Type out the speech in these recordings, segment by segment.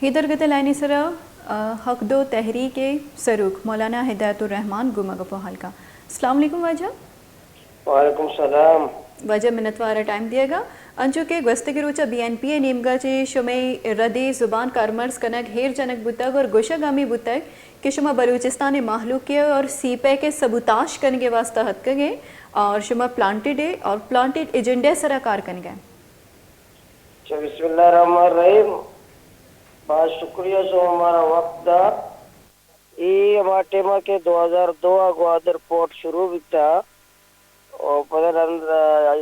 اے درگت ءِ لائن ءِ سرا، آ، حق دو تحریک ءِ سروک مولانا ہدایت الرحمان گوں ما گپ ءُ ہال کن۔ السلام علیکم واجہ۔ وعلیکم السلام۔ واجہ منتوار ءَ ٹائم دیگ ءَ۔ انچو کہ گوستگیں روچ ءَ بی این پی ءِ نیمگ ءَ چہ شمئے ردی زبان کارمرز کنگ، ہیر جنگ بوتگ اور گوشگ ہمے بوتگ کہ شما بلوچستان ءِ مہلوکے اور سی پیک ءِ سبوتاش کنگ ءِ واستہ اتکگ ئے اور شما پلانٹڈ ئے اور پلانٹڈ ایجنڈے ءِ سرا کار کنگ ءَ۔ اچھا، بسم اللہ الرحمن الرحیم۔ باز شکریہ شما مارا وقت دا۔ اے ہما ٹائم ءَ کہ دو ہزار دو ءَ گوادر پورٹ شروع بیتا، او پدا رند،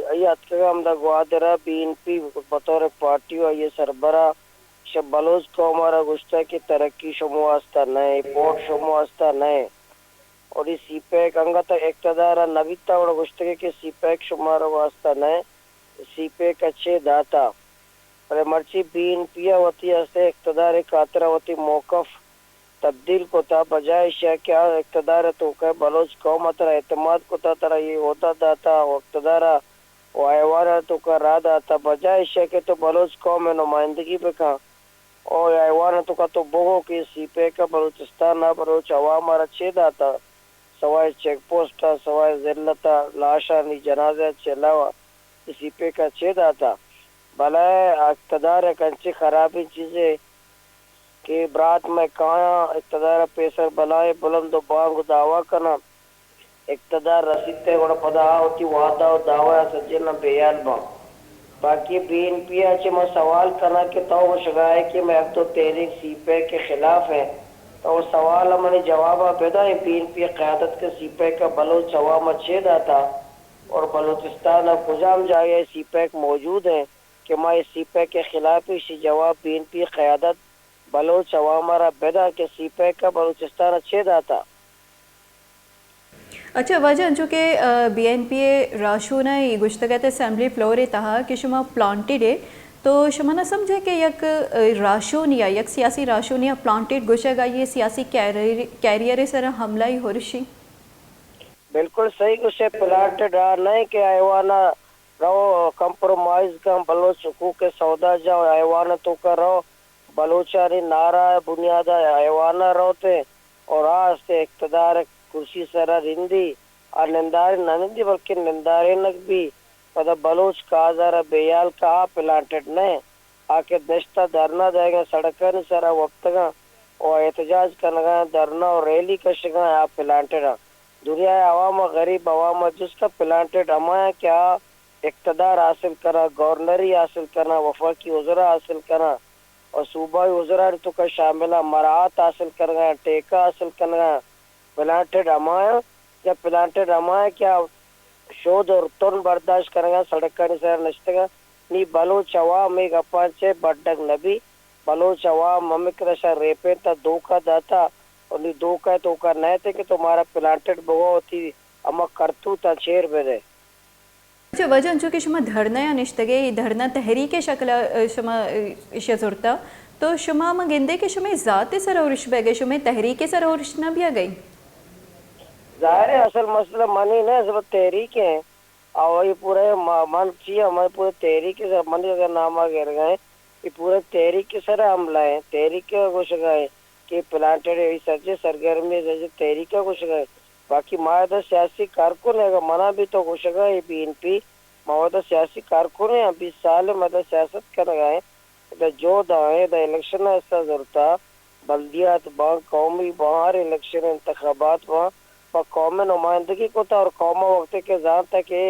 آئی اتکگ ہمدا گوادر ءَ بی این پی بطور پارٹی و آئی ءِ سربراہ شہ بلوچ قوم ءَ را گوشتگ کہ ترقی شما واسطہ نہ ایں، پورٹ شما واسطہ نہ ایں۔ اور اے سی پیک انگت اقتدار ءَ نہ بیتا، گڑا گوشتگ کہ سی پیک شمارا واسطہ نہ ایں، سی پیک ءَ چے داتا؟ بلے مرچی بی این پی ءَ وتی ہستیں اقتدار ءِ خاطر ءَ وتی موقف تبدیل کتا، بجائے ایشی ءَ کہ آ اقتدار ءِ توکا بلوچ قوم ءَ ترا اعتماد کتا، ترا اے عہدہ داتا و اقتدار ءَ و ایوان ءِ توکا راہ داتا، بجائے ایشی ءَ کہ تو بلوچ قوم ءِ نمائندگی بکن، او اے ایوان ءِ توکا تو بگو کہ سی پیک ءَ بلوچستان ءَ بلوچ عوام ءَ را چے داتا؟ سوائے چیک پوسٹ ءَ، سوائے ذلت ءَ، لاشانی جنازہ ءَ چہ علاوہ اے سی پیک ءَ چے داتا؟ بلے اقتدار یک انچیں خرابیں چیزے کہ برات مئے کایاں اقتدار ءِ پیسر بلاہیں بلند و بانگ و دعویٰ کناں۔ اقتدار رسیت ءَ گڑا پدا آ وتی وعدہ و دعویٰ ءَ سجیناں بے ہیال باں۔ باقی بی این پی ءَ چہ من سوال کناں کہ تو گوشگا ئے کہ مئے حق دو تحریک سی پیک ءِ خلاف ایں، تو سوال ءَ منی جواب ءَ بدئے، بی این پی ءِ قیادت کہ سی پیک ءَ بلوچ عوام ءَ چے داتا اور بلوچستان ءِ کجام جاگہ ءَ سی پیک موجود ایں کہ ما اے سی پیک ءِ خلاف ایں؟ ایشی جواب بی این پی ءِ قیادت بلوچ عوام ءَ را بداں کہ سی پیک ءَ بلوچستان ءَ چے داتا؟ اچھا واجہ، انچو کہ، آ، بی این پی ءِ راہشوناں اے گوشتگ ات اسمبلی فلور ءِ تہا کہ شما پلانٹڈ ئے، تو شما نہ سمجھ ئے کہ یک، آ، راہشونے ءَ، یک سیاسی راہشونے ءَ پلانٹڈ گوشگ آئی ءِ سیاسی کیریئر، کیریئر ءِ سرا حملہ ءِ ہرشی؟ بالکل صحیح گوشے، پلانٹڈ آ نہ ایں کہ ایوان ءَ رو کمپرومائز کن، بلوچ حقوق ءِ سودا جا، ایوان ءِ توکا رو بلوچانی نعرہ ءِ بنیاد ءَ ایوان ءَ روت ایں اور آ است اقتدار ءِ کرسی ءِ سرا نندی، آ نندارین نہ نندی بلکہ نندارینگ بی، پدا بلوچ کاز ءَ را بے ہیال کا، آ پلانٹڈ نہ ایں۔ آ کہ نشتہ دھرنا دئیگ ءَ سڑکانی سرا وپتگاں و احتجاج کنگاں، دھرنا و ریلی کشگاں، آ پلانٹڈ آں۔ دنیا ءِ عوام ءَ، غریب عوام ءَ جست کن، پلانٹڈ ہمایاں کہ آ اقتدار حاصل کناں، گورنری حاصل کناں، وفاقی وزرا حاصل کناں و صوبائی وزرانی توکا شامل آں، مراعات حاصل کنگاں، ٹیکہ حاصل کنگاں۔ پلانٹڈ ہمایاں یا پلانٹڈ ہمایاں کہ آ شود و ترند برداشت کنگاں، سڑکانی سرا نشتگاں۔ نی بلوچ عوام اے گپاں چہ بڈگ نہ بی۔ بلوچ عوام ہمے قدر شہ ریپینتا، دھوکہ داتا و نی دھوکہ ءِ توکا نئیت کہ تو مارا پلانٹڈ بگو، وتی ہما کرتوتاں چیر بدے۔ اچھا واجہ، انچو کہ شما دھرنا ءَ نشتگ ئے، اے دھرنا تحریک ءِ شکل ءَ، آ، شما، آ، ایشی ءَ زرتا، تو شما ہما گندے کہ شمئے ذات ءِ سرا ارش بیگ ءَ، شمئے تحریک ءِ سرا ارش نہ بیگ ءَ؟ ظاہر ہے، اصل مسئلہ منی نہ، اصل تحریک ءِ۔ او اے پورے ما-، من چی ءَ، من پورے تحریک ءِ سرا، منی اگر نام ءَ گرگ ءَ ایں، اے پورے تحریک ءِ سرا حملہ ایں، تحریک ءَ گوشگ ءَ ایں کہ پلانٹڈ ءِ سجیں سرگرمی ءَ سجیں تحریک ءَ گوشگ ءَ ایں۔ باقی ما ادا سیاسی کارکن ایں، اگر منا بھی تو گوشگ ءَ اے بی این پی، ما ادا سیاسی کارکن ایں، بیست سال ایں ما ادا سیاست کنگ ءَ ایں، ادا جہد ءَ ایں، ادا الیکشن ءَ حصہ زرتا، بلدیات باں، قومی باں، ہر الیکشن انتخابات باں، ما قوم ءِ نمائندگی کتا اور قوم ءَ وقتی کہ زانتا کہ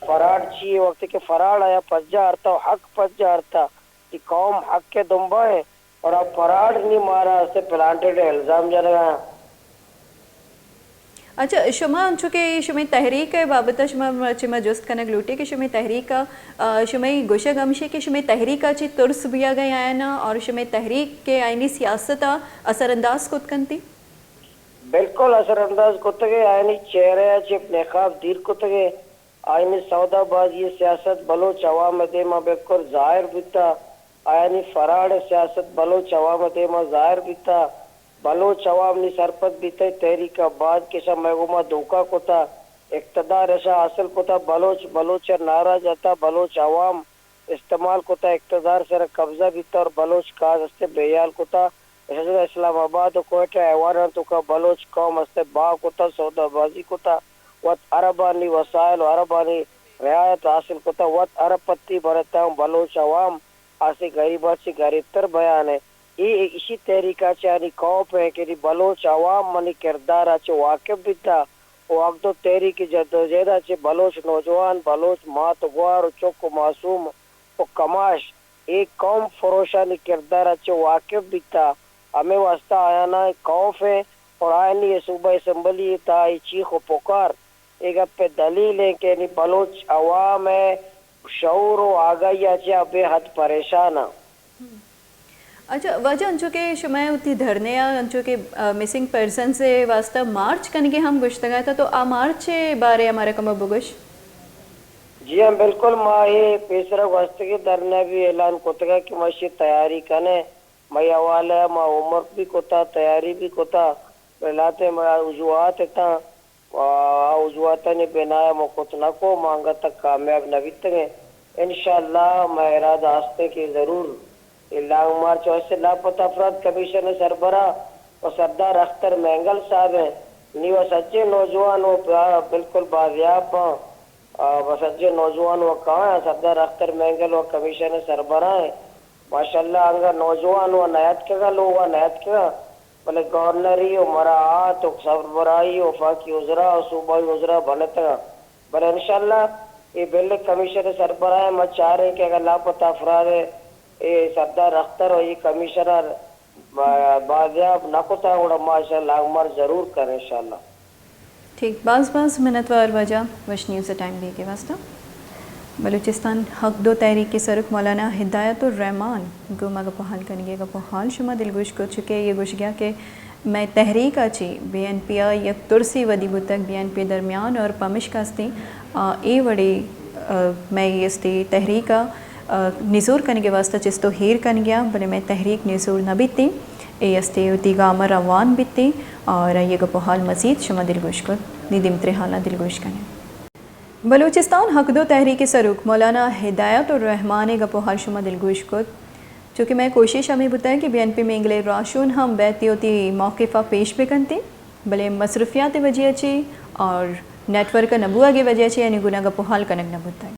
فراڈ چی ایں، وقتی کہ فراڈ آیا پجا آرتا و حق پجا آرتا، کہ قوم حق ءِ دمبا ایں اور آ فراڈ نی مارا است پلانٹڈ ءِ الزام جنگا۔ اچھا، شما انچو کہ شمئے تحریک ءِ بابت ءَ شما چہ ما جست کنگ لوٹے کہ شمئے تحریک ءَ، آ، شمئے گوشگ ہمشی کہ شمئے تحریک ءَ چہ ترس بیگ ءَ آیانا اور شمئے تحریک کہ آیانی سیاست ءَ اثر انداز کت کنتی؟ بالکل اثر انداز کتگ ئے، آیانی چہرہ ءَ چہ نقاب دیر کتگ ئے، آیانی سودا بازی ءِ سیاست بلوچ عوام ءِ دیما بالکل ظاہر بوتا، آیانی فراڈ ءِ سیاست بلوچ عوام ءِ دیما ظاہر بوتا۔ بلوچ عوام نی سرپد بیتگ تحریک ءَ بعد کہ اشاں مئے گوما دھوکہ کتا، اقتدار اشاں حاصل کتا، بلوچ بلوچ ءَ نعرہ جتا، بلوچ عوام استعمال کتا، اقتدار سرا قبضہ بیتا اور بلوچ کاز استے بے حیال کتا۔ اسلام آباد و کوئٹہ ایوانان توکا بلوچ قوم استے با کتا، سودا بازی کتا، وت عربانی وسائل و عربانی رعایت حاصل کتا، وت عرب پتی برتا ہم بلوچ عوام آسے غریبا چے غریبتر بیان ہے۔ اے ایشی تحریکا چے آنی خوف ہے کہ بلوچ عوام منی کردارا چے واقف بیتا و اگدو تحریک جدوجہدا چے بلوچ نوجوان، بلوچ مات و گوار و چک و معصوم و کماش اے قوم فروشانی کردارا چے واقف بیتا، ہمے واسطہ آیانا خوف ہے اور آیانی اے صوبہ اسمبلی تہا اے چیخ و پکار اے گپ ء دلیل انت کہ نی بلوچ عوام ء شعور و آگاہی ء چہ بے حد پریشان آں۔ اچھا واجہ، انچو کہ شما وتی دھرنے ء انچو کہ، آ، مسنگ پرسنز ء واستہ مارچ کنگے ہم گوشتگ ات، تو آ مارچ ء بارے ء مارا کمو بگوش۔ جی ہاں، بالکل، ما اے پیسرا گوستگیں دھرنے بھی اعلان کتگ کہ ما اشی تیاری کنیں، مئے حوالہ ء ما ہوم ورک بھی کتا، تیاری بھی کتا، بلے لہتے ما وجوہات اتاں، و آ وجوہاتانی بناء ء ما کت نہ کو، ما انگت تک کامیاب نہ بیتگیں۔ انشاءاللہ مئے ارادہ ہستیں کہ ضرور اے لانگ مارچ ء واستہ لاپتہ افراد کمیشن ء سربراہ و سردار اختر مینگل صاحب ہیں۔ نی و سجیں نوجوان و با-، بالکل بازیاب آں۔ آ، و سجیں نوجوان و کایاں سردار اختر مینگل و کمیشن ء سربراہ ہیں۔ ماشاءاللہ انگا نوجوان و نیاتکگا، لوگا نیاتکگا۔ بلے گورنری و مراعات و سربراہی و وفاقی وزراء و صوبائی وزراء بنتگاں، بلے انشاءاللہ اے بل کمیشن سربراہ ء ما چاریں کہ اگر لاپتہ افراد ء اے سردار اختر و اے کمیشنر با-، بازیاب نہ کتاں، گڑا ما اشاں لانگ مارچ ضرور کریں انشاءاللہ۔ ٹھیک، باز باز منتوار واجہ وش نیوز ٹائم دیگ ء واستہ۔ بلوچستان حق دو تحریک ء سروک مولانا ہدایت الرحمان گوں ما گپ و حال کنگی، گپ و حال شما دلگوش کت، چونکہ یہ گوشگیا کہ مئے تحریک ء چی بی این پی ء یک ترسی ودی بوتگ، بی این پی درمیان اور پمشکا استی، آ، اے وڑی، آ، مئے استی تحریک ء، آ، نزور کنگی واستہ چست و ہیر کنگیا، بلے مئے تحریک نزور نہ بیتی۔ اے استی وتی گام ء روان بیتی اور آئی ء گپ و حال مزید شما دلگوش کت۔ نی دیمتریں حالاں دلگوش کنیں۔ بلوچستان حق دو تحریک ء سروک مولانا ہدایت الرحمان ء گپ و حال شما دلگوش کت۔ چونکہ مئے کوشش ہمے بوتگ کہ بی این پی مینگل ء راہشون ہم بیت وتی موقف ء پیش بکنتی، بلے مصروفیات ء وجہ ء چی اور نیٹ ورک ء نہ بوگ ء وجہ ء چی آنی گون ء گپ و حال کنگ نہ بوتگ۔